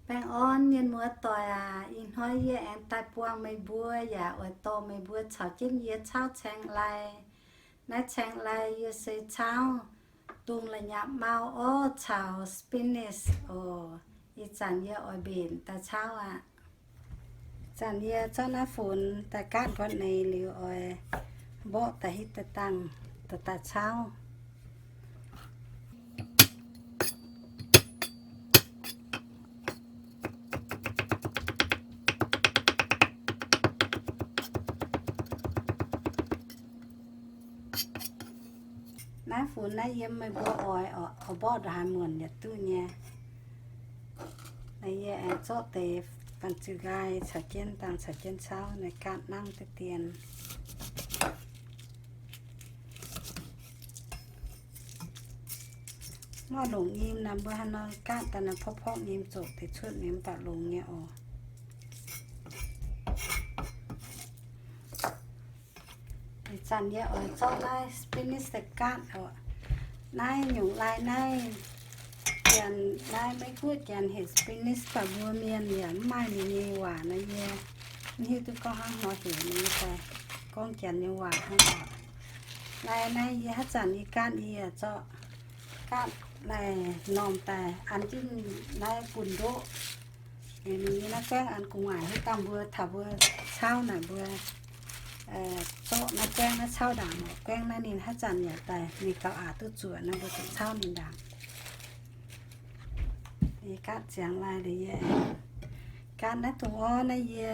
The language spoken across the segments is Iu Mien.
Baengh orn mienh muoz-doic aac, ih hnoi yie aengx daaih buangh meih mbuo yaac oix dorh meih mbuo caux jienv yie caauv caeng lai. Naaiv caeng lai yie se caauv dungz la'nyapc mau orv caux spinach oc. Ih zanc yie oix mbenc daaih caauv aqv. Ih zanc yie zorqv naaiv funx daaih gaatv nqoi neix liuz oix mborqv daaih hitv daaih dangh daaih daaih caauv. Naaiv funx naaiv yiem meih mbuo oix, oix mborqv ndongc haaix muonc yaac duqv nyei. Naaiv yie aengx zorqv deix banh ziu nqaai caux jienv dangh caux jienv caauv naaiv gaatv nangv deix dien. Mv oix longc nyim naaiv, mbuo haaix nor gaatv daaih naaiv porv porv nyim zoqc deix cuotv mingh mv baac longx nyei oc. Ih zanc yie oix zorqv naaiv spinach daaih gaatv oc. Naaiv nyungc lai naaiv, janx naaiv Meiv Guoqv janx heuc spinach, mv baac mbuo mienh yaac mv maaih ninh nyei waac nor, yie mv hiuv duqv gorngv hnangv haaix nor heuc ninh nyei daaih, gorngv janx nyei waac hnangv oc. Lai naaiv yie haaix zanc yie gaatv yie zorqv gaatv lai normh daaih an jienv naaiv bun ndoqv. Ninh nyei naaiv guaengv an gu'nguaaic haaix dauh mbuo taux mbuo caauv naaic mbuo zorqv naaiv guaengv naaiv caauv ndaangc oc. Guaengv naaiv ninh haaix zanc yaac daaih mingh gauh aqc duqv zuoqc nor mbuo zuqc caauv ninh ndaangc. Yie gaatv ziangx lai liuz yie gaatv naaiv dongh orv naaiv yie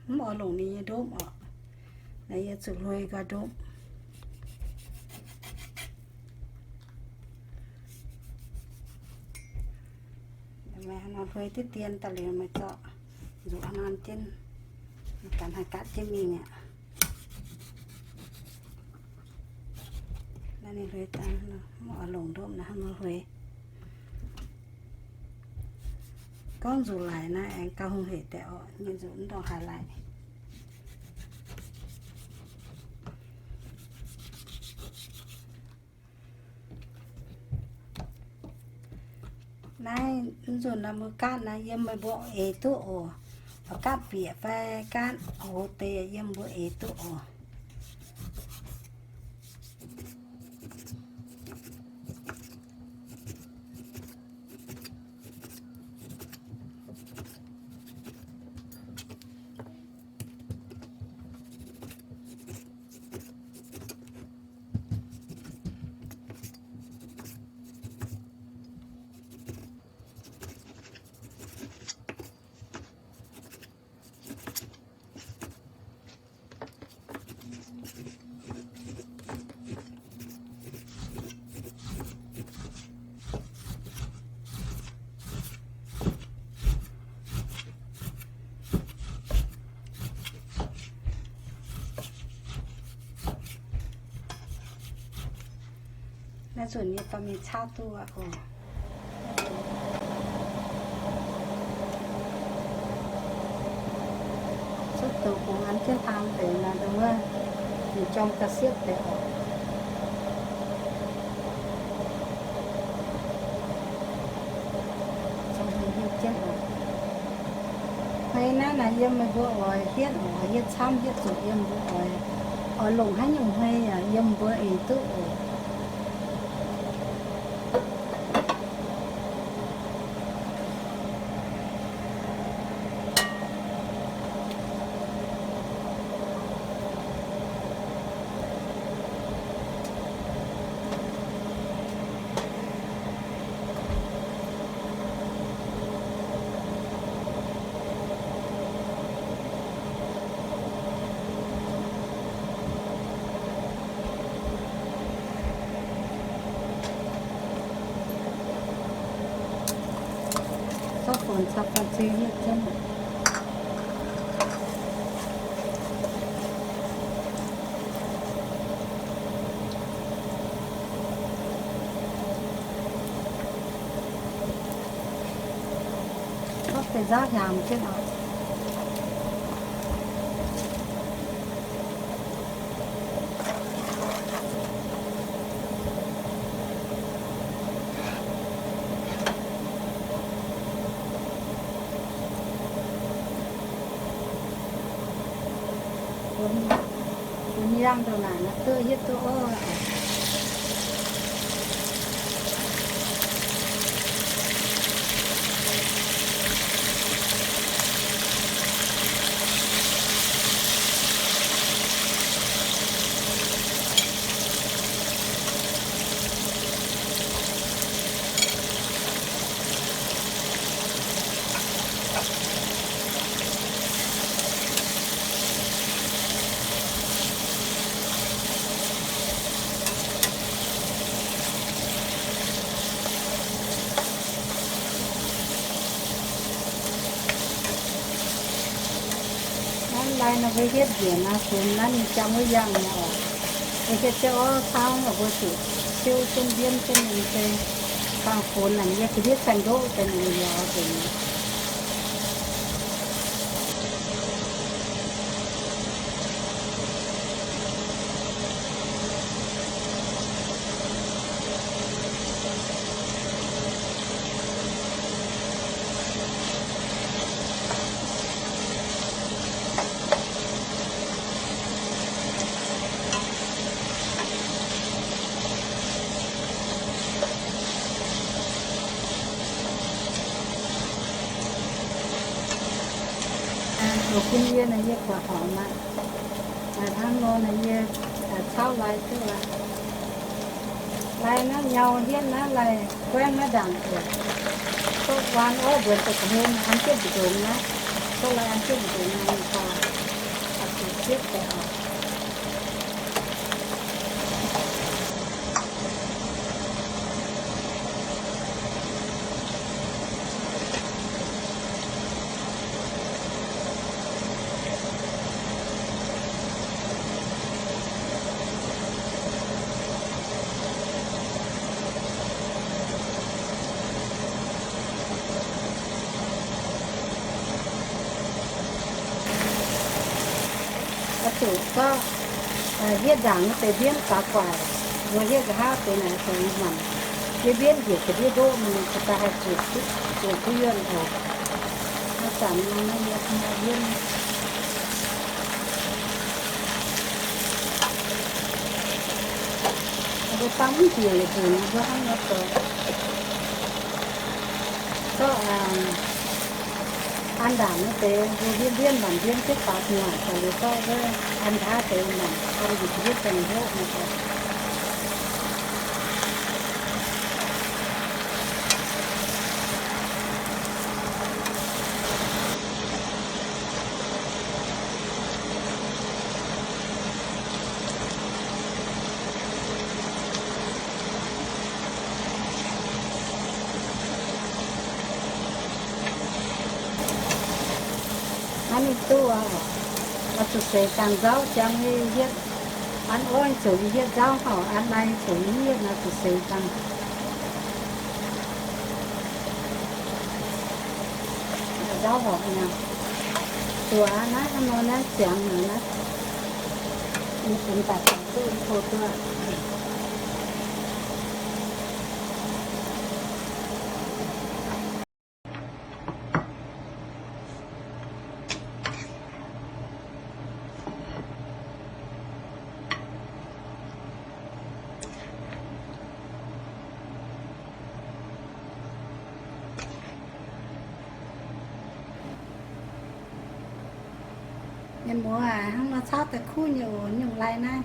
mv oix longc ninh nyei ndopv oc. Naaiv yie zuqc hluei nqoi ndopv. Meih haaix nor hluei diqv dien daaih liuz meih zorqv nzuqc haaix nor jienv, ganh haih gaatv jienv mingh aqv. Naaiv ninh hluei daaih, mv oix longc ndopv naaiv haaix nor hluei. Gorngv nzuqc laic naaiv aengx gauh hungh heic deix orqc, nyei nzuqc mv ndongc haaix laic. Naaiv nzunc naaiv mbuo gaatv naaiv yiem meih mbuo eix duqv oc. Oix gaatv bieqc fai gaatv hoz deix yiem mbuo eix duqv oc. Naaiv nzunc yie fai mingh caauv duqv aqv oc. Cuotv dongh kungx an jienv hlang deix naaiv wuov, ninh jorm ga'siepv deix oc. Hnangv naaiv naaic yiem meih mbuo oix hietv oc, hietv camv hietv zuqc yiem mbuo oix, oix longc haaix nyungc hmei yaac yiem mbuo eix duqv oc. Zorqv funx caux banh ziu hietv jienv. Zorqv deix nzauv hnyangx jienv oc. Yangh ndongc naaic nor duqv hietv duqv orv. Naaiv lai nor mbuo hietv njiec naaiv funx naaiv ninh jangx wuov yangh nor oc. Mbuo hietv jienv orv tauv nor mbuo zuqc siou jienv mbienv jienv ninh se kangh funx naaic yie ga'ndiev saeng-ndoqv daaih ninh lauz deix. Oix bun yie naaic yie guaix horpc aqv. Hnangv nor naaic yie cauv lai duqv aqv. Lai naaiv nyau hietv naaiv lai guaengv naaiv ndaangc oc. Zorqv waan orv mbuonx daaih ga'hlen an jienv mbu'ndongx naaiv. Zorqv lai an jienv mbu'ndongx naaiv ninh daaih oix zuqc siepv daaih oc. Oix zuqc zorqv hietv ndaangc wuov deix mbienv faaux gu'nguaaic, mbuo hietv nqa'haav deix naaic zuqc manc. Yie mbienv njiec ga'ndiev ndoqv mingh, ga'daaih haih zuqc, zuqc duqv yuonh oc. Hnangv zanc nor naaiv yie mbienv mbuo dangv mv njiec yietc nzunc mbuo hnangv nor zoux. Zorqv an ndaangc wuov deix mbuo mbienv mbienv manc mbienv jienv faaux gu'nguaaic daaih liuz, zorqv wuov an nqa'haav deix manc an njiec ga'ndiev saeng-ndoqv nor. Hnangv ninh duqv aqv. Oix zuqc seix dangh nzauv jangx nyei hietv. An orv zoux nyei hietv nzauv hauc an lai zoux nyei hietv naaiv zuqc seix dangh. Nzauv horpc mi'aqv. Zuqc aqv naaiv, hnangv nor naaiv ziangx naaic naaiv. Yie bungx daaih ziangx duqv yie tov duqv. Mienh muoz aac, hnangv nor cauv daaih kuv nyei oc. Nyungc lai naaiv